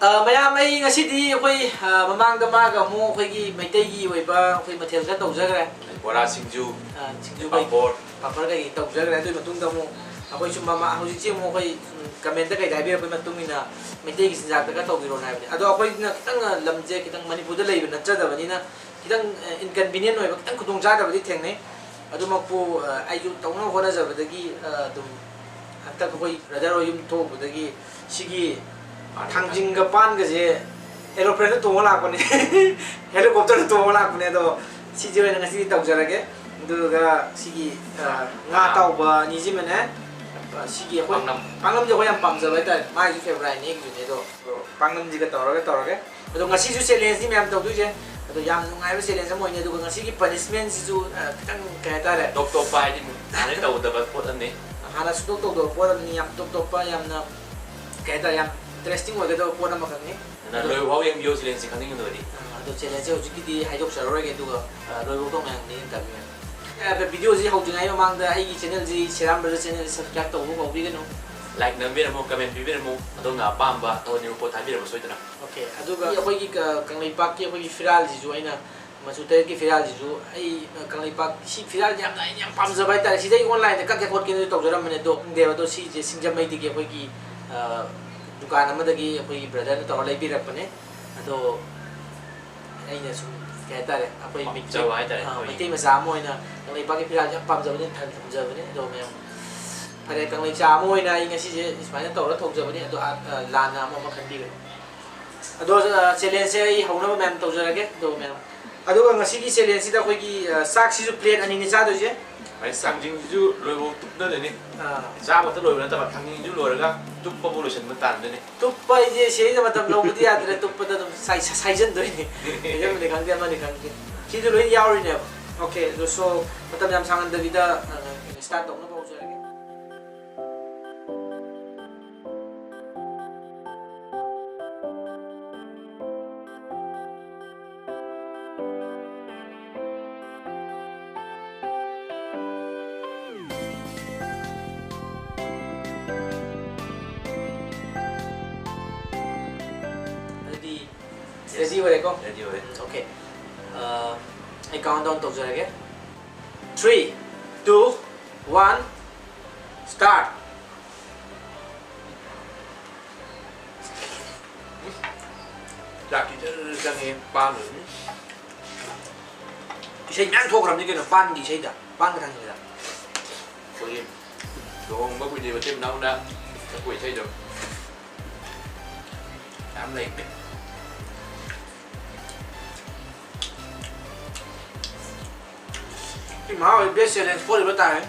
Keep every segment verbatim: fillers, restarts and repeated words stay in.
ꯑ, ꯃꯌꯥꯝ, ꯑꯩ ꯉꯁꯤꯗꯤ ꯑꯩꯈꯣꯏ, ꯑ, ꯃꯃꯥꯡꯗ ꯃꯥꯒ ꯑꯃꯨꯛ ꯑꯩꯈꯣꯏꯒꯤ ꯃꯩꯇꯩꯒꯤ ꯑꯣꯏꯕ ꯑꯩꯈꯣꯏ ꯃꯊꯦꯜ ꯈꯔ ꯇꯧꯖꯈ꯭ꯔꯦ꯫ ꯕꯣꯔꯥ, ꯁꯤꯡꯖꯨ, ꯑ, ꯁꯤꯡꯖꯨ ꯀꯩ, ꯄꯥꯐꯣꯔ꯫ ꯄꯥꯐꯣꯔ ꯀꯩꯀꯩ ꯇꯧꯖꯈ꯭ꯔꯦ꯫ ꯑꯗꯨꯒꯤ ꯃꯇꯨꯡꯗ ꯑꯃꯨꯛ ꯑꯩꯈꯣꯏꯁꯨ ꯃꯃꯥ-, ꯍꯧꯖꯤꯛꯁꯤ ꯑꯃꯨꯛ ꯑꯩꯈꯣꯏ, ꯎꯝ, comment ꯀꯩꯗ ꯍꯥꯏꯕꯤꯔꯛꯄꯒꯤ ꯃꯇꯨꯡ ꯏꯟꯅ ꯃꯩꯇꯩꯒꯤ ꯆꯤꯟꯖꯥꯛꯇꯒ ꯇꯧꯕꯤꯔꯣꯅ ꯍꯥꯏꯕꯅꯤ꯫ ꯑꯗꯣ ꯑꯩꯈꯣꯏꯅ ꯈꯤꯇꯪ, ꯑ, ꯂꯝꯁꯦ ꯈꯤꯇꯪ ꯃꯅꯤꯄꯨꯔꯗ ꯂꯩꯕ ꯅꯠꯆꯗꯕꯅꯤꯅ ꯈꯤꯇꯪ, ꯑ, inconvenient ꯑꯣꯏꯕ, ꯈꯤꯇꯪ ꯈꯨꯗꯣꯡꯆꯥꯗꯕꯗꯤ ꯊꯦꯡꯅꯩ꯫ ꯑꯗꯨꯃꯛꯄꯨ, ꯑ, ꯑꯩꯁꯨ ꯇꯧꯅꯕ ꯍꯣꯠꯅꯖꯕꯗꯒꯤ, ꯑ, ꯑꯗꯨꯝ ꯍꯟꯗꯛ ꯑꯩꯈꯣꯏ brother ꯍꯣꯏ ꯌꯨꯝ ꯊꯣꯛꯎꯕꯗꯒꯤ ꯁꯤꯒꯤ ꯊꯥꯡꯖꯤꯡꯒ ꯄꯥꯟꯒꯁꯦ aeroplane ꯇꯣꯡꯉ ꯂꯥꯛꯄꯅꯦ꯫ Helicopter ꯇꯣꯡꯉ ꯂꯥꯛꯄꯅꯦ꯫ ꯑꯗꯣ ꯁꯤꯁꯦ ꯑꯣꯏꯅ ꯉꯁꯤꯗꯤ ꯇꯧꯖꯔꯒꯦ꯫ ꯑꯗꯨꯒ ꯁꯤꯒꯤ, ꯑ, ꯉꯥ ꯑꯇꯥꯎꯕ ꯑꯅꯤꯁꯤꯃꯅꯦ, ꯑ, ꯁꯤꯒꯤ ꯑꯩꯈꯣꯏ ꯄꯥꯛꯅꯝ꯫ ꯄꯥꯛꯅꯝꯁꯦ ꯑꯩꯈꯣꯏ ꯌꯥꯝ ꯄꯥꯝꯖꯕ ꯍꯥꯏꯇꯥꯔꯦ꯫ ꯃꯥꯒꯤ favouriteꯅꯦ ꯑꯩꯒꯤꯁꯨꯅꯦ꯫ ꯑꯗꯣ ꯄꯥꯛꯅꯝꯁꯤꯒ ꯇꯧꯔꯒ ꯇꯧꯔꯒꯦ꯫ ꯑꯗꯣ ꯉꯁꯤꯁꯨ challengeꯅꯤ ꯃꯌꯥꯝ ꯇꯧꯗꯣꯏꯁꯦ꯫ ꯑꯗꯣ ꯌꯥꯝ ꯅꯨꯡꯉꯥꯏꯕ challenge ꯑꯃ ꯑꯣꯏꯅꯤ꯫ ꯑꯗꯨꯒ ꯉꯁꯤꯒꯤ punishmentꯁꯤꯁꯨ, ꯑ, ꯈꯤꯇꯪ, ꯀꯩ ꯍꯥꯏꯇꯥꯔꯦ? ꯇꯣꯞ ꯇꯣꯞꯄ ꯍꯥꯏꯗꯤ ꯍꯥꯟꯅꯗꯤ ꯇꯧꯗꯕ ꯄꯣꯠ ꯑꯃꯅꯤ꯫ ꯍꯥꯟꯅ ꯁꯨꯡꯇꯧ ꯇꯧꯗꯕ ꯄꯣꯠ ꯑꯃꯅꯤ꯫ ꯌꯥꯝ ꯇꯣꯞ ꯇꯣꯞꯄ, ꯌꯥꯝꯅ, ꯀꯩ ꯍꯥꯏꯇꯥꯔꯦ, ꯌꯥꯝ interesting ꯑꯣꯏꯒꯗꯕ ꯄꯣꯠ ꯑꯃꯈꯛꯅꯤ꯫ ꯑꯗꯨꯅ ꯑꯗꯣ ꯂꯣꯏꯕ ꯐꯥꯎ ꯌꯦꯡꯕꯤꯌꯨ challengeꯁꯦ ꯈꯪꯅꯤꯡꯉꯒꯗꯤ꯫ ꯑ, ꯑꯗꯣ challengeꯁꯦ ꯍꯧꯖꯤꯛꯀꯤꯗꯤ ꯍꯥꯏꯗꯣꯛꯆꯔꯔꯣꯏꯒꯦ꯫ ꯑꯗꯨꯒ, ꯑ, ꯂꯣꯏꯕꯧ ꯇꯧꯅ ꯌꯦꯡꯕꯤꯌꯨ꯫ ꯑ, videoꯁꯤ ꯍꯧꯗ꯭ꯔꯤꯉꯩ ꯃꯃꯥꯡꯗ ꯑꯩꯒꯤ channelꯁꯤ ꯁꯦꯔꯥꯝ brother channelꯁꯤ subscribe ꯇꯧꯕ ꯀꯥꯎꯕꯤꯒꯅꯨ꯫ Like ꯅꯝꯕꯤꯔꯝꯃꯨ, comment ꯄꯤꯕꯤꯔꯝꯃꯨ, ꯑꯗꯣꯝꯅ ꯑꯄꯥꯝꯕ ꯊꯧꯒꯠꯅꯤꯡꯕ ꯄꯣꯠ ꯊꯥꯕꯤꯔꯝꯃꯨ ꯁꯣꯏꯗꯅ꯫ Okay, ꯑꯗꯨꯒ ꯑꯩꯈꯣꯏꯒꯤ ꯀ-, ꯀꯪꯂꯩꯄꯥꯛꯀꯤ ꯑꯩꯈꯣꯏꯒꯤ ꯐꯤꯔꯥꯜꯁꯤꯁꯨ ꯑꯩꯅ ꯃꯆꯨ ꯇꯔꯦꯠꯀꯤ ꯐꯤꯔꯥꯜꯁꯤꯁꯨ ꯑꯩ, ꯑ, ꯀꯪꯂꯩꯄꯥꯛ ꯁꯤ ꯐꯤꯔꯥꯜꯁꯦ ꯌꯥꯝꯅ, ꯑꯩꯅ ꯌꯥꯝ ꯄꯥꯝꯖꯕ ꯍꯥꯏꯇꯥꯔꯦ꯫ ꯁꯤꯗ ꯑꯩ onlineꯗ ꯀꯛꯀꯦ ꯈꯣꯠꯀꯦꯅꯁꯨ ꯇꯧꯖꯔꯝꯕꯅꯦ, ꯑꯗꯣ ꯐꯪꯗꯦꯕ꯫ ꯑꯗꯣ ꯁꯤꯁꯦ ꯁꯤꯡꯖꯃꯩꯗꯒꯤ ꯑꯩꯈꯣꯏꯒꯤ, ꯑ, ꯗꯨꯀꯥꯟ ꯑꯃꯗꯒꯤ ꯑꯩꯈꯣꯏꯒꯤ brotherꯅ ꯇꯧꯔ ꯂꯩꯕꯤꯔꯛꯄꯅꯦ꯫ ꯑꯗꯣ ꯑꯩꯅ ꯁꯨꯝ, ꯀꯩ ꯍꯥꯏꯇꯥꯔꯦ, ꯑꯩꯈꯣꯏ ꯄꯥꯝꯖꯕ ꯃꯩꯇꯩ-, ꯍꯥꯏꯇꯥꯔꯦ, ꯑ, ꯑꯩꯈꯣꯏꯒꯤ꯫ ꯃꯩꯇꯩ ꯃꯆꯥ ꯑꯃ ꯑꯣꯏꯅ ꯀꯪꯂꯩꯄꯥꯛꯀꯤ ꯐꯤꯔꯥꯜꯁꯦ ꯌꯥꯝ ꯄꯥꯝꯖꯕꯅꯤ, ꯊꯝ-, ꯊꯝꯖꯕꯅꯤ꯫ ꯑꯗꯣ ꯃꯌꯥꯝ, ꯐꯔꯦ, ꯀꯪꯂꯩꯆꯥ ꯑꯃ ꯑꯣꯏꯅ ꯑꯩ ꯉꯁꯤꯁꯦ ꯁꯨꯃꯥꯏꯅ ꯇꯧꯔ ꯊꯧꯖꯕꯅꯤ꯫ ꯑꯗꯣ, ꯑ, ꯑ, ꯂꯥꯟꯅ ꯑꯃ ꯑꯃ ꯈꯟꯕꯤꯒꯅꯨ꯫ ꯑꯗꯣ, ꯑ, challengeꯁꯦ ꯑꯩ ꯍꯧꯅꯕ ꯃꯌꯥꯝ ꯇꯧꯖꯔꯒꯦ꯫ ꯑꯗꯣ ꯃꯌꯥꯝ, ꯑꯗꯨꯒ ꯉꯁꯤꯒꯤ challengeꯁꯤꯗ ꯑꯩꯈꯣꯏꯒꯤ, ꯑ, ꯆꯥꯛꯁꯤꯁꯨ plate ꯑꯅꯤꯅꯤ ꯆꯥꯗꯣꯏꯁꯦ꯫ ꯑꯩ ꯊꯥꯡꯖꯤꯡꯁꯤꯁꯨ ꯂꯣꯏꯕꯧ ꯇꯨꯞꯅꯗꯣꯏꯅꯤ꯫ ꯑꯥ꯫ ꯆꯥꯕ ꯈꯛꯇ ꯂꯣꯏꯕ ꯅꯠꯇꯕ, ꯊꯥꯡꯖꯤꯡꯁꯨ ꯂꯣꯏꯔꯒ ꯇꯨꯞꯄꯕꯨ ꯂꯣꯏꯁꯤꯟꯕ ꯇꯥꯟꯗꯣꯏꯅꯤ꯫ ꯇꯨꯞꯄ ꯍꯥꯏꯁꯦ ꯁꯤꯗꯩꯗ ꯃꯇꯝ ꯂꯧꯕꯗꯤ ꯌꯥꯗ꯭ꯔꯦ, ꯇꯨꯞꯄꯗ ꯑꯗꯨꯝ ꯁꯥꯏ-, ꯁꯥꯏꯖꯟꯗꯣꯏꯅꯤ꯫ ꯁꯥꯏꯖꯟꯕꯅꯤ ꯈꯪꯗꯦ, ꯑꯃꯅꯤ ꯈꯪꯗꯦ꯫ ꯁꯤꯁꯨ ꯂꯣꯏ ꯌꯥꯎꯔꯤꯅꯦꯕ꯫ Okay, ꯑꯗꯨ so ꯃꯇꯝ ꯌꯥꯝ ꯁꯥꯡꯍꯟꯗꯕꯤꯗ, ꯑ, start ꯇꯧꯅꯕ ꯍꯧꯖꯔꯒꯦ꯫ Ready ꯑꯣꯏꯔꯦꯀꯣ? Ready ꯑꯣꯏꯔꯦ꯫ Okay. ꯑ, ꯑꯩ count down ꯇꯧꯖꯔꯒꯦ꯫ Three, two, one, start. ꯆꯥꯛꯇꯤ ꯖꯔ ꯖꯔ ꯆꯪꯉꯦ, ꯄꯥꯟꯗꯨꯗꯤ꯫ ꯏꯁꯩ ꯃꯌꯥꯝ ꯊꯣꯛꯈ꯭ꯔꯕꯅꯤ ꯀꯩꯅꯣ, ꯄꯥꯟꯒꯤ ꯏꯁꯩꯗ, ꯄꯥꯟꯒ ꯊꯥꯡꯖꯤꯡꯒꯗ꯫ ꯑꯩꯈꯣꯏꯒꯤ ꯂꯨꯍꯣꯡꯕ ꯀꯨꯏꯗ꯭ꯔꯤꯕ ꯏꯆꯤꯟ ꯏꯅꯥꯎꯅ ꯁꯛꯄ ꯏꯁꯩꯗꯣ ꯌꯥꯝ ꯂꯩꯕꯅꯦ꯫ ꯁꯤ ꯃꯍꯥꯎ best challenge ꯄꯣꯔꯤꯕ ꯇꯥꯔꯦ꯫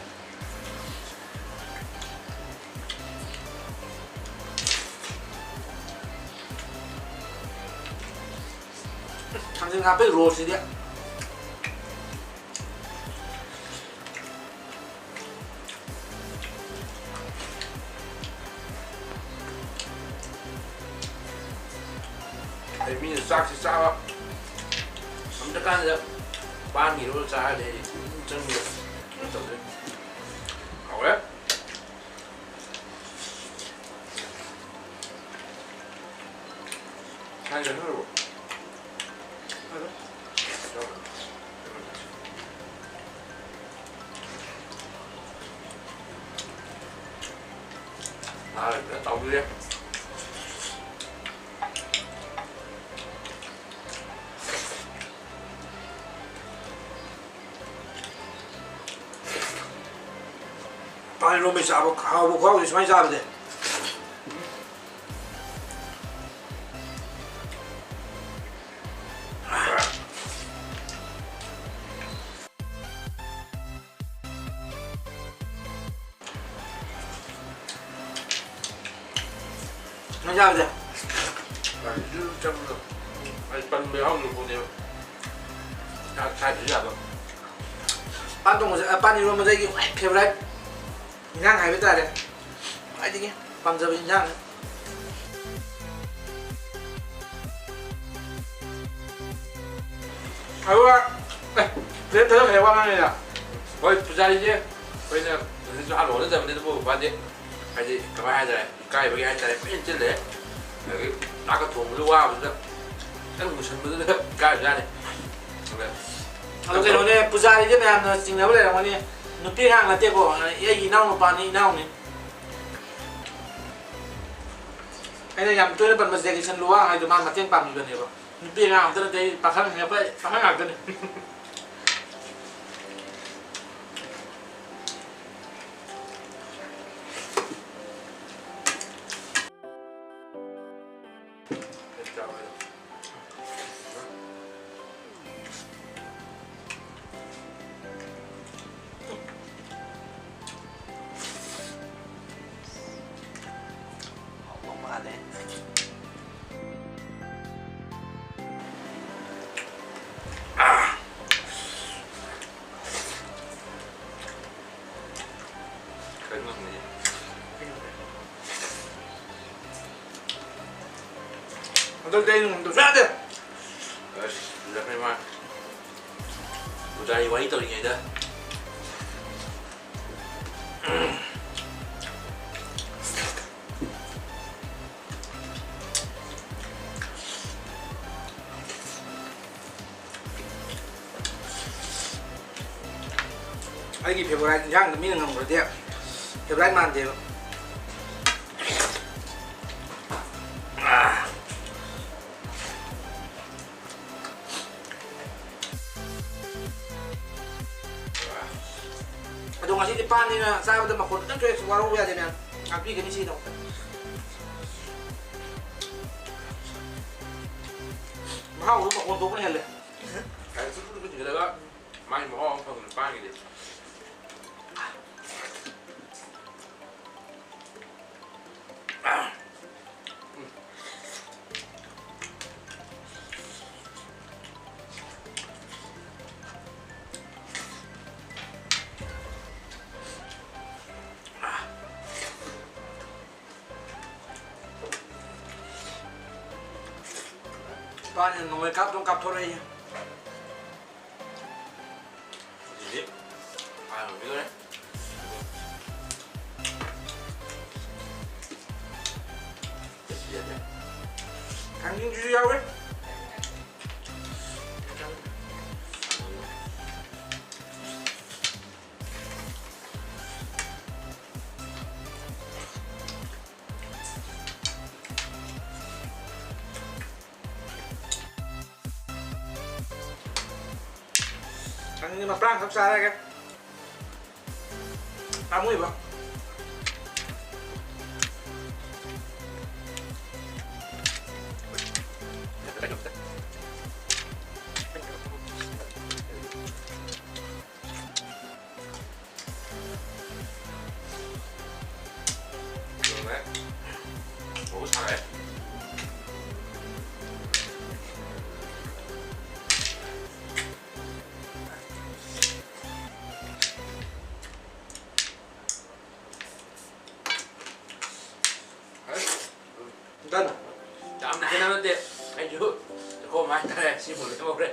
ꯊꯥꯡꯖꯤꯡ ꯍꯥꯞꯄꯩ ꯔꯣꯁꯁꯤꯗꯤ꯫ ꯑꯩ ꯃꯤꯅ ꯆꯥꯛꯁꯤ ꯆꯥꯕ ꯉꯝꯗ꯭ꯔꯀꯥꯟꯁꯤꯗ ꯄꯥꯟ ꯏꯔꯣꯜ ꯆꯥꯔꯗꯤ ꯑꯩ ꯑꯗꯨꯝ ꯆꯪꯉꯦ꯫ ꯀꯩꯅꯣ ꯇꯧꯗꯣꯏ꯫ ꯍꯥꯎꯔꯦ꯫ ꯊꯥꯡꯖꯤꯡ ꯍꯥꯞꯄ꯭ꯔꯣ? ꯇꯥꯔꯦ, ꯐꯖꯅ ꯇꯧꯕꯤꯔꯦ꯫ ꯄꯥꯟ ꯏꯔꯣꯟꯕ ꯆꯥꯕ ꯍꯥꯎꯕ ꯈꯨꯍꯥꯎꯁꯤ ꯁꯨꯃꯥꯏꯅ ꯆꯥꯕꯁꯦ꯫ ꯁꯨꯃꯥꯏꯅ ꯆꯥꯕꯁꯦ꯫ ꯑꯗꯨ ꯆꯝꯅ ꯑꯩ ꯄꯟꯕ ꯌꯥꯎꯗ꯭ꯔ ꯄꯣꯠꯅꯦꯕ꯫ ꯆꯥꯛ ꯆꯥꯗ꯭ꯔꯁꯨ ꯌꯥꯕ꯫ ꯄꯥꯟ ꯊꯣꯡꯕꯁꯦ, ꯑ, ꯄꯥꯟ ꯏꯔꯣꯟꯕꯁꯦ ꯑꯩꯒꯤ ꯈ꯭ꯋꯥꯏ favourite ꯏꯟꯁꯥꯡ ꯍꯥꯏꯕ ꯇꯥꯔꯦ꯫ ꯈ꯭ꯋꯥꯏꯗꯒꯤ ꯄꯥꯝꯖꯕ ꯏꯟꯁꯥꯡꯅꯤ꯫ ꯑꯗꯨꯒ, ꯑꯦ, ꯄ꯭ꯂꯦꯠ ꯊꯥꯗꯣꯛꯈ꯭ꯔꯦ, ꯋꯥ ꯉꯥꯡꯉꯤꯗ꯫ ꯍꯣꯏ, ꯄꯨꯖꯥꯔꯤꯁꯦ ꯑꯩꯈꯣꯏꯅ ꯍꯧꯖꯤꯛꯁꯨ ꯍꯥꯟꯅ ꯍꯣꯠꯅꯖꯕꯅꯤ, ꯑꯗꯨꯕꯨ ꯃꯥꯗꯤ ꯍꯥꯏꯗꯤ, ꯀꯃꯥꯏ ꯍꯥꯏꯇꯥꯔꯦ, ꯏꯀꯥꯏꯕꯒꯤ ꯍꯥꯏꯇꯥꯔꯦ, ꯀꯨꯏꯅ ꯆꯤꯜꯂꯦ꯫ ꯑꯗꯒꯤ ꯆꯥꯛꯀ ꯊꯣꯡꯕꯗ ꯋꯥꯕꯗꯨꯗ ꯃꯨꯁꯟꯕꯗꯨꯅ ꯈꯔ ꯏꯀꯥꯏꯕꯖꯥꯠꯅꯤ꯫ ꯑꯗꯣ ꯀꯩꯅꯣꯅꯦ, ꯄꯨꯖꯥꯔꯤꯁꯦ ꯃꯌꯥꯝꯅ ꯆꯤꯡꯅꯕ ꯂꯩꯔꯝꯒꯅꯤ꯫ ꯅꯨꯄꯤ ꯑꯉꯥꯡ ꯅꯠꯇꯦꯀꯣ, ꯑꯩꯒꯤ ꯏꯅꯥꯎ ꯅꯨꯄꯥꯅꯤ, ꯏꯅꯥꯎꯅꯤ꯫ ꯑꯩꯅ ꯌꯥꯝ ꯇꯣꯏꯅ ꯄꯟꯕ ꯖꯦꯀꯤꯁꯟ ꯂꯨꯋꯥꯡ ꯍꯥꯏꯗꯣ ꯃꯥ ꯃꯇꯦꯡ ꯄꯥꯡꯕꯤꯕꯅꯦꯕ꯫ ꯅꯨꯄꯤ ꯑꯉꯥꯡ ꯑꯝꯇ ꯅꯠꯇꯦ, ꯑꯩ ꯄꯥꯈꯪ, ꯑꯩꯈꯣꯏ ꯄꯥꯈꯪ ꯉꯥꯛꯇꯅꯤ꯫ ꯍꯥꯎꯕ ꯃꯥꯜꯂꯦ꯫ ꯀꯩꯅꯣ ꯈꯪꯗꯦ꯫ ꯍꯟꯗꯛꯇꯤ ꯑꯩ ꯅꯣꯡꯃꯇꯁꯨ ꯌꯥꯗꯦ꯫ ꯑꯁ, ꯂꯨꯖꯈ꯭ꯔꯦ ꯃꯥ꯫ ꯄꯨꯖꯥꯔꯤ ꯋꯥꯔꯤ ꯇꯧꯔꯤꯉꯩꯗ꯫ ꯑꯩꯒꯤ ꯐꯦꯕꯣꯔꯥꯏꯠ ꯏꯟꯁꯥꯡꯗ ꯃꯤꯅ ꯉꯝꯈ꯭ꯔꯗꯤ ꯐꯦꯕꯣꯔꯥꯏꯠ ꯃꯥꯟꯗꯦꯕ꯫ ꯑꯗꯣ ꯉꯁꯤꯗꯤ ꯄꯥꯟꯅꯤꯅ ꯆꯥꯕꯗ ꯃꯈꯣꯟ ꯈꯤꯇꯪ ꯊꯣꯛꯑꯦ, ꯋꯥꯔꯧꯕ ꯌꯥꯗꯦ ꯃꯌꯥꯝ, ꯉꯥꯛꯄꯤꯒꯅꯤ ꯁꯤꯒꯤꯗꯃꯛꯇ꯫ ꯃꯍꯥꯎꯗꯣ ꯃꯈꯣꯟ ꯊꯣꯛꯄꯅ ꯍꯦꯜꯂꯦ꯫ ꯀꯥꯏ ꯆꯨꯞ ꯆꯨꯞ ꯆꯨꯞ ꯊꯤꯜꯂꯒ ꯃꯥꯒꯤ ꯃꯍꯥꯎ ꯑꯃ ꯐꯪꯕꯅꯤ ꯄꯥꯟꯒꯤꯗꯤ꯫ ꯄꯥꯟꯁꯤꯅ ꯅꯣꯡꯃꯩ ꯀꯥꯞꯇꯧ ꯀꯥꯞꯊꯣꯔꯛꯏ꯫ ꯁꯤꯗꯤ ꯄꯥꯟ ꯍꯧꯕꯤꯗꯣꯔꯦ꯫ ꯊꯥꯡꯖꯤꯡꯁꯤꯁꯨ ꯌꯥꯎꯋꯦ꯫ ꯅꯪꯗꯤ ꯃꯄ꯭ꯔꯥꯡ ꯈꯛ ꯆꯥꯔꯒꯦ꯫ ꯄꯥꯝꯃꯨꯏꯕ꯫ ꯂꯣꯏꯔꯦ꯫ ꯃꯣꯔꯣꯛ ꯁꯥꯔꯛꯑꯦ꯫ Done. ꯌꯥꯝꯅ ꯈꯦꯠꯅꯕ ꯅꯠꯇꯦ꯫ ꯑꯩꯁꯨ ꯆꯈꯣꯝ ꯍꯥꯏꯇꯥꯔꯦ, ꯁꯤꯃꯨꯛ ꯂꯦꯝꯍꯧꯔꯦ꯫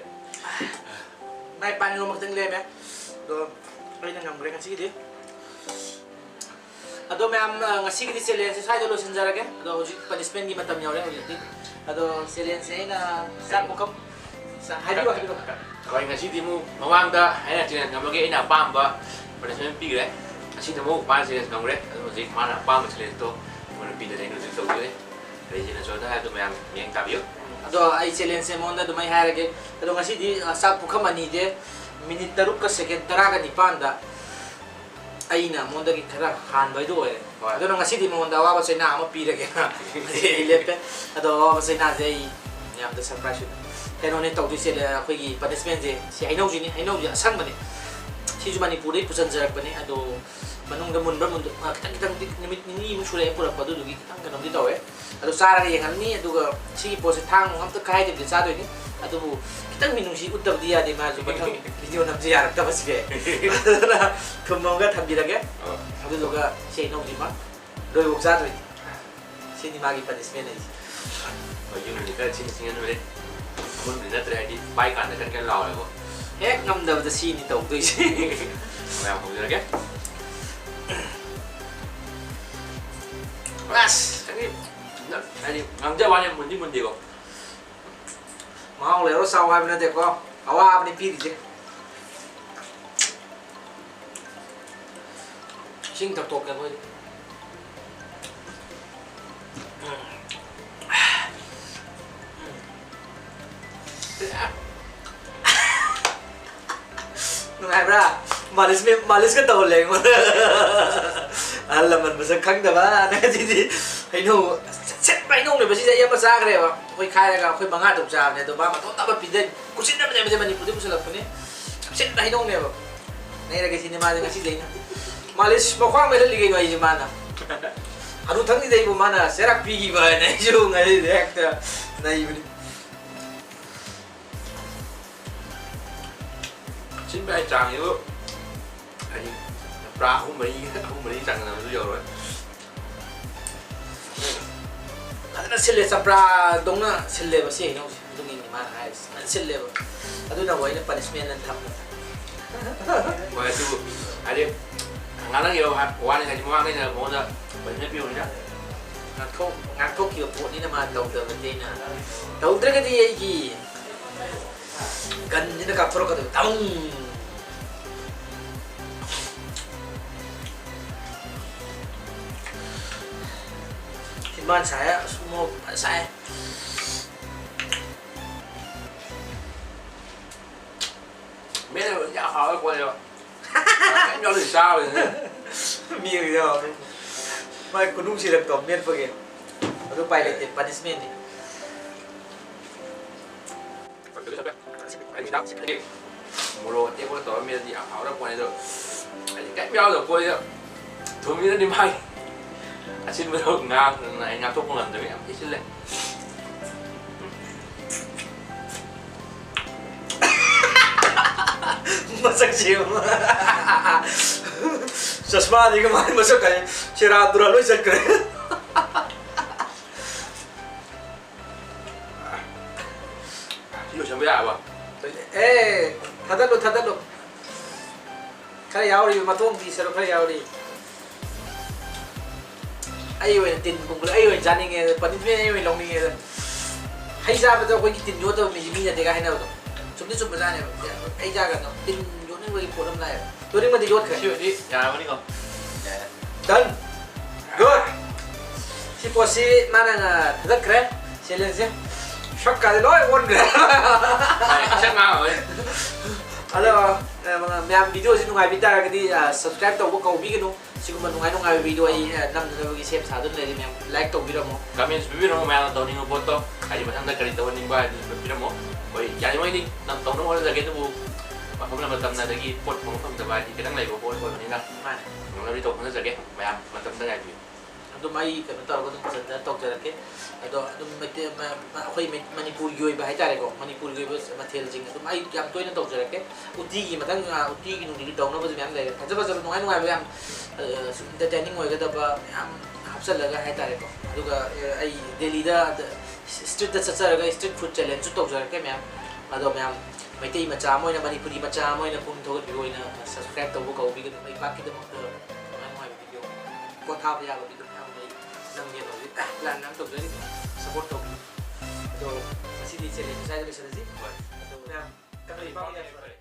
ꯃꯥꯏ ꯄꯥꯛꯅ ꯏꯔꯣꯝꯕ ꯈꯤꯇꯪ ꯂꯦꯝꯃꯦ꯫ ꯑꯗꯣ ꯑꯩꯅ ꯉꯝꯈ꯭ꯔꯦ ꯉꯁꯤꯒꯤꯗꯤ꯫ ꯑꯗꯣ ꯃꯌꯥꯝ, ꯑ, ꯉꯁꯤꯒꯤꯗꯤ challengeꯁꯦ ꯁ꯭ꯋꯥꯏꯗ ꯂꯣꯏꯁꯤꯟꯖꯔꯒꯦ꯫ ꯑꯗꯣ ꯍꯧꯖꯤꯛ punishmentꯀꯤ ꯃꯇꯝ ꯌꯧꯔꯦ ꯍꯧꯖꯤꯛꯇꯤ꯫ ꯑꯗꯣ challengeꯁꯦ ꯑꯩꯅ ꯆꯥꯛ ꯄꯨꯈꯝ, ꯁ-, ꯍꯥꯏꯕꯤꯔꯣ, ꯍꯥꯏꯕꯤꯔꯣ꯫ ꯑꯩꯈꯣꯏ ꯉꯁꯤꯗꯤ ꯑꯃꯨꯛ ꯃꯃꯥꯡꯗ ꯑꯩꯅ challenge ꯉꯝꯕꯒꯤ ꯑꯩꯅ ꯑꯄꯥꯝꯕ punishment ꯄꯤꯈ꯭ꯔꯦ꯫ ꯉꯁꯤꯗꯤ ꯑꯃꯨꯛ ꯃꯥꯅ challenge ꯉꯝꯈ꯭ꯔꯦ꯫ ꯑꯗꯨ ꯍꯧꯖꯤꯛ ꯃꯥꯅ ꯑꯄꯥꯝꯕ challengeꯗꯣ ꯑꯩꯉꯣꯟꯗ ꯄꯤꯗꯅ ꯑꯩꯅ ꯍꯧꯖꯤꯛ ꯇꯧꯗꯣꯏꯅꯦ꯫ ꯀꯔꯤ challengeꯅꯣ ꯍꯥꯏꯕꯗꯣ ꯃꯌꯥꯝ ꯃꯤꯠꯌꯦꯡ ꯇꯥꯕꯤꯌꯨ꯫ ꯑꯗꯣ ꯑꯩ challengeꯁꯦ ꯃꯉꯣꯟꯗ ꯑꯗꯨꯃꯥꯏꯅ ꯍꯥꯏꯔꯒꯦ꯫ ꯑꯗꯣ ꯉꯁꯤꯗꯤ, ꯑ, ꯆꯥꯛ ꯄꯨꯈꯝ ꯑꯅꯤꯁꯦ minute ꯇꯔꯨꯛꯀ second ꯇꯔꯥꯒ ꯅꯤꯄꯥꯟꯗ ꯑꯩꯅ ꯃꯉꯣꯟꯗꯒꯤ ꯈꯔ ꯍꯥꯟꯕ ꯍꯥꯏꯗꯣ ꯑꯣꯏꯔꯦ꯫ ꯍꯣꯏ꯫ ꯑꯗꯨꯅ ꯉꯁꯤꯗꯤ ꯃꯉꯣꯟꯗ ꯑꯋꯥꯕ ꯆꯩꯅꯥ ꯑꯃ ꯄꯤꯔꯒꯦ꯫ ꯑꯩ ꯂꯦꯞꯄꯦ꯫ ꯑꯗꯣ ꯑꯋꯥꯕ ꯆꯩꯅꯥꯁꯦ ꯑꯩ ꯌꯥꯝꯅ surprise ꯑꯣꯏꯅ ꯀꯩꯅꯣꯅꯦ ꯇꯧꯗꯣꯏꯁꯦ, ꯑꯩꯈꯣꯏꯒꯤ punishmentꯁꯦ꯫ ꯁꯤ ꯍꯩꯅꯧꯁꯤꯅꯤ, ꯍꯩꯅꯧꯁꯦ ꯑꯁꯪꯕꯅꯦ꯫ ꯁꯤꯁꯨ ꯃꯅꯤꯄꯨꯔꯗꯒꯤ ꯄꯨꯁꯟꯖꯔꯛꯄꯅꯦ꯫ ꯑꯗꯣ ꯃꯅꯨꯡꯗ ꯃꯨꯟꯕ꯭ꯔꯥ ꯃꯨꯟꯗ-, ꯑ, ꯈꯤꯇꯪ ꯈꯤꯇꯪꯗꯤ ꯅꯨꯃꯤꯠ ꯅꯤꯅꯤꯃꯨꯛ ꯁꯨꯔꯦ ꯑꯩ ꯄꯨꯔꯛꯄ, ꯑꯗꯨꯗꯨꯒꯤ ꯈꯤꯇꯪ ꯀꯩꯅꯣꯝꯗꯤ ꯇꯧꯋꯦ꯫ ꯑꯗꯣ ꯆꯥꯔꯒ ꯌꯦꯡꯍꯜꯂꯅꯤ꯫ ꯑꯗꯨꯒ ꯁꯤꯒꯤ ꯄꯣꯠꯁꯦ ꯊꯥꯡ ꯅꯨꯡ ꯑꯝꯇ ꯈꯥꯏꯗꯕꯤꯗ ꯆꯥꯗꯣꯏꯅꯤ꯫ ꯑꯗꯨꯕꯨ ꯈꯤꯇꯪ ꯃꯤꯅꯨꯡꯁꯤ ꯎꯠꯇꯕꯗꯤ ꯌꯥꯗꯦ, ꯃꯥꯁꯨ ꯃꯊꯪ video ꯅꯝꯁꯦ ꯌꯥꯔꯛꯇꯕꯁꯤꯗꯤ꯫ ꯑꯗꯨꯅ ꯊꯨꯝ ꯑꯃꯒ ꯊꯝꯕꯤꯔꯒꯦ꯫ ꯑꯣ꯫ ꯑꯗꯨꯗꯨꯒ ꯁꯤ ꯍꯩꯅꯧꯁꯤꯃ ꯂꯣꯏꯐꯥꯎ ꯆꯥꯗꯣꯏꯅꯤ꯫ ꯁꯤꯅꯤ ꯃꯥꯒꯤ punishment ꯍꯥꯏꯁꯦ꯫ ꯍꯣꯏ, ꯌꯨꯝꯗꯤ ꯈꯔ ꯊꯤꯅ ꯊꯤꯡꯍꯟꯕꯅꯦ꯫ ꯑꯃꯨꯟꯕꯗꯤ ꯅꯠꯇ꯭ꯔꯦ, ꯍꯥꯏꯗꯤ ꯄꯥꯏ ꯀꯥꯟꯗ ꯀꯟ ꯀꯟ ꯂꯥꯎꯋꯦꯕ꯫ ꯍꯦꯛ ꯉꯝꯗꯕꯗ ꯁꯤꯅꯤ ꯇꯧꯗꯣꯏꯁꯦ꯫ ꯃꯌꯥꯝ ꯍꯧꯖꯔꯒꯦ꯫ ꯑꯁ, ꯍꯥꯏꯗꯤ, ꯍꯥꯏꯗꯤ ꯉꯥꯡꯖꯕ ꯋꯥꯅꯤ, ꯃꯨꯟꯗꯤ ꯃꯨꯟꯗꯦꯀꯣ꯫ ꯃꯍꯥꯎ ꯂꯩꯔꯣ ꯆꯥꯎ ꯍꯥꯏꯕ ꯅꯠꯇꯦꯀꯣ, ꯑꯋꯥꯕꯅꯤ ꯄꯤꯔꯤꯁꯦ꯫ ꯏꯁꯤꯡ ꯊꯛꯇꯣꯛꯀꯦ ꯑꯩꯈꯣꯏꯗꯤ꯫ ꯍꯥꯏꯕ꯭ꯔꯥ? ꯃꯥꯂꯤꯁ ꯃꯦꯝ, ꯃꯥꯂꯤꯁꯀ ꯇꯧꯍꯜꯂꯦ ꯑꯩꯉꯣꯟꯗ꯫ ꯑꯍꯜ ꯂꯃꯟ ꯃꯁꯛ ꯈꯪꯗꯕ꯫ ꯑꯗꯨꯗꯤ ꯍꯩꯅꯧ ꯁꯦꯠꯄ ꯍꯩꯅꯧꯅꯦꯕ ꯁꯤꯁꯦ꯫ ꯑꯩ ꯑꯃ ꯆꯥꯈ꯭ꯔꯦꯕ, ꯑꯩꯈꯣꯏ ꯈꯥꯏꯔꯒ ꯑꯩꯈꯣꯏ ꯃꯉꯥ ꯇꯔꯨꯛ ꯆꯥꯕꯅꯦ꯫ ꯑꯗꯣ ꯃꯥ ꯃꯇꯣꯟꯗ ꯑꯃ ꯄꯤꯖꯩ꯫ ꯀꯨꯠꯁꯤꯟꯅꯕꯅꯦ ꯃꯁꯦ, ꯃꯅꯤꯄꯨꯔꯗꯩ ꯄꯨꯁꯜꯂꯛꯄꯅꯦ꯫ ꯌꯥꯝ ꯁꯦꯠꯄ ꯍꯩꯅꯧꯅꯦꯕ꯫ ꯅꯩꯔꯒꯦ ꯁꯤꯅꯦ ꯃꯥꯁꯦ ꯉꯁꯤꯗꯤ ꯑꯩꯅ꯫ ꯃꯥꯂꯤꯁ ꯃꯈ꯭ꯋꯥꯡ ꯃꯦꯠꯍꯜꯂꯤ ꯀꯩꯅꯣ ꯑꯩꯁꯦ ꯃꯥꯅ꯫ ꯍꯅꯨꯊꯪꯁꯤꯗ ꯑꯩꯕꯨ ꯃꯥꯅ ꯆꯩꯔꯥꯛ ꯄꯤꯈꯤꯕ ꯍꯥꯏꯅ ꯑꯩꯁꯨ ꯉꯁꯤꯗꯤ ꯍꯦꯛꯇ ꯅꯩꯕꯅꯤ꯫ ꯁꯤꯟꯕ ꯍꯥꯏ ꯆꯥꯡꯁꯤꯕꯨ ꯍꯥꯏꯗꯤ ꯆꯝꯄ꯭ꯔꯥ ꯑꯍꯨꯝ ꯃꯔꯤ, ꯑꯍꯨꯝ ꯃꯔꯤ ꯆꯥꯡꯗꯅꯕꯁꯨ ꯌꯧꯔꯣꯏ꯫ ꯐꯖꯅ ꯁꯤꯜꯂꯦ, ꯆꯝꯄ꯭ꯔꯥꯗꯧꯅ ꯁꯤꯜꯂꯦꯕ ꯁꯤ ꯍꯩꯅꯧꯁꯦ꯫ ꯑꯗꯨꯒꯤꯅꯤ ꯃꯥꯅ ꯍꯥꯏꯔꯤꯁꯦ ꯐꯖꯅ ꯁꯤꯜꯂꯦꯕ꯫ ꯑꯗꯨꯅꯕꯨ ꯑꯩꯅ ꯄꯅꯤꯁꯃꯦꯟ ꯑꯅ ꯊꯝꯕꯅꯦ꯫ ꯍꯣꯏ, ꯑꯗꯨꯕꯨ ꯍꯥꯏꯗꯤ ꯉꯥꯡꯅꯈꯤꯕ ꯋꯥ-, ꯋꯥꯅꯤ ꯍꯥꯏꯗꯤ ꯃꯃꯥꯡꯉꯩꯗ ꯃꯉꯣꯟꯗ ꯄꯅꯤꯁꯃꯦꯟ ꯄꯤꯕꯅꯤꯅ꯫ ꯉꯥꯛꯊꯣꯛ-, ꯉꯥꯛꯊꯣꯛꯈꯤꯕ ꯄꯣꯠꯅꯤꯅ ꯃꯥ ꯇꯧꯗꯕꯗꯤ ꯑꯩꯅ꯫ ꯇꯧꯗ꯭ꯔꯒꯗꯤ ꯑꯩꯒꯤ ꯒꯟꯁꯤꯅ ꯀꯥꯞꯊꯣꯔꯛꯀꯗꯣꯏꯕ꯫ ꯇꯥꯎ! ꯆꯤꯟꯕꯥꯟ ꯁꯥꯏ, ꯑꯁ, ꯃꯣꯔꯣꯛ ꯐꯖ ꯁꯥꯏ꯫ ꯃꯦꯠꯂꯒ ꯌꯥꯝ ꯍꯥꯎꯋꯦ ꯄꯣꯠꯅꯦꯕ꯫ ꯀꯩꯝ ꯌꯥꯎꯗꯕꯤ ꯆꯥꯕꯅꯤꯅ꯫ ꯃꯤ ꯑꯃ ꯌꯥꯎꯔꯦ꯫ ꯃꯥꯏ ꯈꯨꯅꯨꯡꯁꯤꯔꯛꯇꯣ ꯃꯦꯠꯄꯒꯤ꯫ ꯑꯗꯨ ꯎꯄꯥꯏ ꯂꯩꯇꯦ, ꯄꯅꯤꯁꯃꯦꯟꯅꯤ꯫ ꯃꯣꯔꯣꯛ ꯑꯇꯦꯛꯄꯒ ꯇꯧꯔ ꯃꯦꯠꯂꯗꯤ ꯌꯥꯝ ꯍꯥꯎꯔ ꯄꯣꯠꯅꯤ ꯑꯗꯣ, ꯍꯥꯏꯗꯤ ꯀꯩꯝ ꯌꯥꯎꯗꯕ ꯄꯣꯠꯁꯤꯗ ꯊꯨꯝꯁꯤꯅꯗꯤ ꯃꯥꯒꯤ ꯑꯁꯤꯟꯕꯗꯣ ꯉꯥꯡ-, ꯑꯩ ꯉꯥꯛꯊꯣꯛꯄ ꯉꯝꯗꯕ ꯌꯥꯝ ꯊꯤ ꯁꯤꯜꯂꯦ꯫ ꯃꯁꯛꯁꯤ ꯌꯦꯡꯉꯨ꯫ ꯆꯁꯃꯥꯗꯤ ꯀꯃꯥꯏꯅ ꯃꯁꯛ ꯀꯥꯏ ꯁꯦꯔꯥꯟ ꯇꯨꯔꯥꯟ ꯂꯣꯏ ꯆꯠꯈ꯭ꯔꯦ꯫ ꯁꯤ ꯂꯣꯏꯁꯟꯕ ꯌꯥꯔꯕ? ꯑꯦ, ꯊꯥꯗꯠꯂꯨ, ꯊꯥꯗꯠꯂꯨ꯫ ꯈꯔ ꯌꯥꯎꯔꯤ, ꯃꯇꯣꯡꯒꯤ ꯁꯔꯨꯛ ꯈꯔ ꯌꯥꯎꯔꯤ꯫ ꯑꯩ ꯑꯣꯏꯅ ꯇꯤꯟ ꯄꯨꯝꯕꯗꯣ ꯑꯩ ꯑꯣꯏꯅ ꯆꯥꯅꯤꯡꯉꯦ, ꯄꯅꯤꯁꯃꯦꯟ ꯑꯩ ꯑꯣꯏꯅ ꯂꯧꯅꯤꯡꯉꯦ꯫ ꯍꯩ ꯆꯥꯕꯗ ꯑꯩꯈꯣꯏꯒꯤ ꯇꯤꯟ ꯌꯣꯠꯇꯕ ꯃꯤꯁꯦ ꯃꯤ ꯅꯠꯇꯦꯒ ꯍꯥꯏꯅꯕꯗꯣ ꯆꯨꯝꯗꯤ ꯆꯨꯝꯕꯖꯥꯠꯅꯦꯕ꯫ ꯍꯩ ꯆꯥꯒꯅꯨ, ꯇꯤꯟ ꯌꯣꯠꯅꯤꯡꯕꯒꯤ ꯄꯣꯠ ꯑꯃ ꯂꯥꯛꯑꯦꯕ꯫ ꯇꯨꯔꯤꯡꯕꯗꯤ ꯌꯣꯠꯈ꯭ꯔꯦ꯫ ꯁꯤ ꯑꯣꯏꯗꯤ ꯌꯥꯔꯝꯃꯅꯤꯀꯣ? ꯌꯥꯔꯦ꯫ Done. Good. ꯁꯤ ꯄꯣꯠꯁꯤ ꯃꯥꯅ ꯊꯥꯗꯠꯈ꯭ꯔꯦ, ꯆꯦꯂꯦꯟꯖꯁꯦ꯫ ꯁꯛꯀꯥꯁꯦ ꯂꯣꯏ ꯑꯣꯟꯈ꯭ꯔꯦ꯫ ꯁꯛ ꯉꯥꯡꯉꯔꯣꯏ꯫ ꯑꯗꯣ ꯑ, ꯃꯌꯥꯝ video ꯁꯤ ꯅꯨꯡꯉꯥꯏꯕꯤ ꯇꯥꯔꯒꯗꯤ ꯑ, subscribe ꯇꯧꯕ ꯀꯧꯕꯤꯒꯅꯨ꯫ ꯁꯤꯒꯨꯝꯕ ꯅꯨꯡꯉꯥꯏ ꯅꯨꯡꯉꯥꯏꯕ video ꯑꯩ ꯑ, ꯅꯝꯅꯅꯕꯒꯤ ꯁꯦꯝ ꯁꯥꯗꯨꯅ ꯂꯩꯔꯤ꯫ ꯃꯌꯥꯝ like ꯇꯧꯕꯤꯔꯝꯃꯣ꯫ Comments ꯄꯤꯕꯤꯔꯝꯃꯣ, ꯃꯌꯥꯝꯅ ꯇꯧꯅꯤꯡꯕ ꯄꯣꯠꯇꯣ, ꯍꯥꯏꯗꯤ ꯃꯊꯪꯗ ꯀꯔꯤ ꯇꯧꯍꯟꯅꯤꯡꯕ ꯍꯥꯏꯗꯨꯁꯨ ꯄꯤꯕꯤꯔꯝꯃꯣ꯫ ꯑꯩꯈꯣꯏ ꯌꯥꯔꯤꯉꯩꯗꯤ ꯅꯪ ꯇꯧꯅꯕ ꯍꯣꯠꯅꯖꯒꯦ, ꯑꯗꯨꯕꯨ ꯃꯐꯝ ꯑꯃ ꯇꯝꯅꯗꯒꯤ ꯄꯣꯠ ꯐꯪꯕ ꯐꯪꯗꯕ ꯍꯥꯏꯗꯤ ꯈꯤꯇꯪ ꯂꯩꯕ ꯄꯣꯠ ꯑꯣꯏꯕꯅꯤꯅ ꯃꯥꯅꯦ꯫ ꯉꯝꯅꯕꯗꯤ ꯇꯧꯕ ꯍꯣꯠꯅꯖꯒꯦ꯫ ꯃꯌꯥꯝ ꯃꯇꯝꯗ ꯉꯥꯏꯕꯤꯌꯨ꯫ ꯑꯗꯨꯝ ꯑꯩ ꯀꯩꯅꯣ ꯇꯧꯔꯒ ꯑꯗꯨꯝ ꯐꯖꯅ ꯇꯧꯖꯔꯛꯀꯦ꯫ ꯑꯗꯣ ꯑꯗꯨꯝ ꯃꯩꯇꯩ-, ꯃ-, ꯃ-, ꯑꯩꯈꯣꯏ ꯃꯩ-, ꯃꯅꯤꯄꯨꯔꯒꯤ ꯑꯣꯏꯕ ꯍꯥꯏꯇꯥꯔꯦꯀꯣ, ꯃꯅꯤꯄꯨꯔꯒꯤ ꯑꯣꯏꯕ ꯃꯊꯦꯜꯁꯤꯡ ꯑꯗꯨꯝ ꯑꯩ ꯌꯥꯝ ꯇꯣꯏꯅ ꯇꯧꯖꯔꯛꯀꯦ꯫ ꯎꯇꯤꯒꯤ ꯃꯊꯪ, ꯑ, ꯎꯇꯤꯒꯤ ꯅꯨꯡꯇꯤꯒꯤ ꯇꯧꯅꯕꯁꯨ ꯃꯌꯥꯝ ꯂꯩꯔꯦ꯫ ꯐꯖ ꯐꯖꯕ ꯅꯨꯡꯉꯥꯏ ꯅꯨꯡꯉꯥꯏꯕ ꯌꯥꯝ, ꯑ, ꯁꯨꯝ entertaining ꯑꯣꯏꯒꯗꯕ ꯃꯌꯥꯝ ꯍꯥꯞꯆꯜꯂꯒ ꯍꯥꯏꯇꯥꯔꯦꯀꯣ꯫ ꯑꯗꯨꯒ, ꯑ, ꯑꯩ ꯗꯦꯜꯂꯤꯗ ꯑꯗ street ꯇ ꯆꯠꯆꯔꯒ street food challenge ꯁꯨ ꯇꯧꯖꯔꯛꯀꯦ ꯃꯌꯥꯝ꯫ ꯑꯗꯣ ꯃꯌꯥꯝ ꯃꯩꯇꯩ ꯃꯆꯥ ꯑꯃ ꯑꯣꯏꯅ, ꯃꯅꯤꯄꯨꯔꯤ ꯃꯆꯥ ꯑꯃ ꯑꯣꯏꯅ ꯄꯨꯛꯅꯤꯡ ꯊꯧꯒꯠꯄꯤꯕ ꯑꯣꯏꯅ subscribe ꯇꯧꯕ ꯀꯧꯕꯤꯒꯅꯨ꯫ ꯂꯩꯕꯥꯛꯀꯤꯗꯃꯛꯇ ꯅꯨꯡꯉꯥꯏ ꯅꯨꯡꯉꯥꯏꯕ video, ꯄꯣꯊꯥꯕ ꯌꯥꯕ video ꯃꯌꯥꯝ ꯂꯩ꯫ ꯅꯪꯒꯤ ꯍꯧꯖꯤꯛ plan ꯃꯌꯥꯝ ꯇꯧꯖꯔꯤ, support ꯇꯧꯕꯤꯌꯨ꯫ ꯑꯗꯣ ꯉꯁꯤꯗꯤ challenge ꯁ꯭ꯋꯥꯏꯗ ꯂꯣꯏꯁꯤꯜꯂꯁꯤ꯫ ꯍꯣꯏ꯫ ꯑꯗꯣ ꯃꯌꯥꯝ ꯀꯪꯂꯩꯄꯥꯛ ꯌꯥꯏꯐꯔꯦ꯫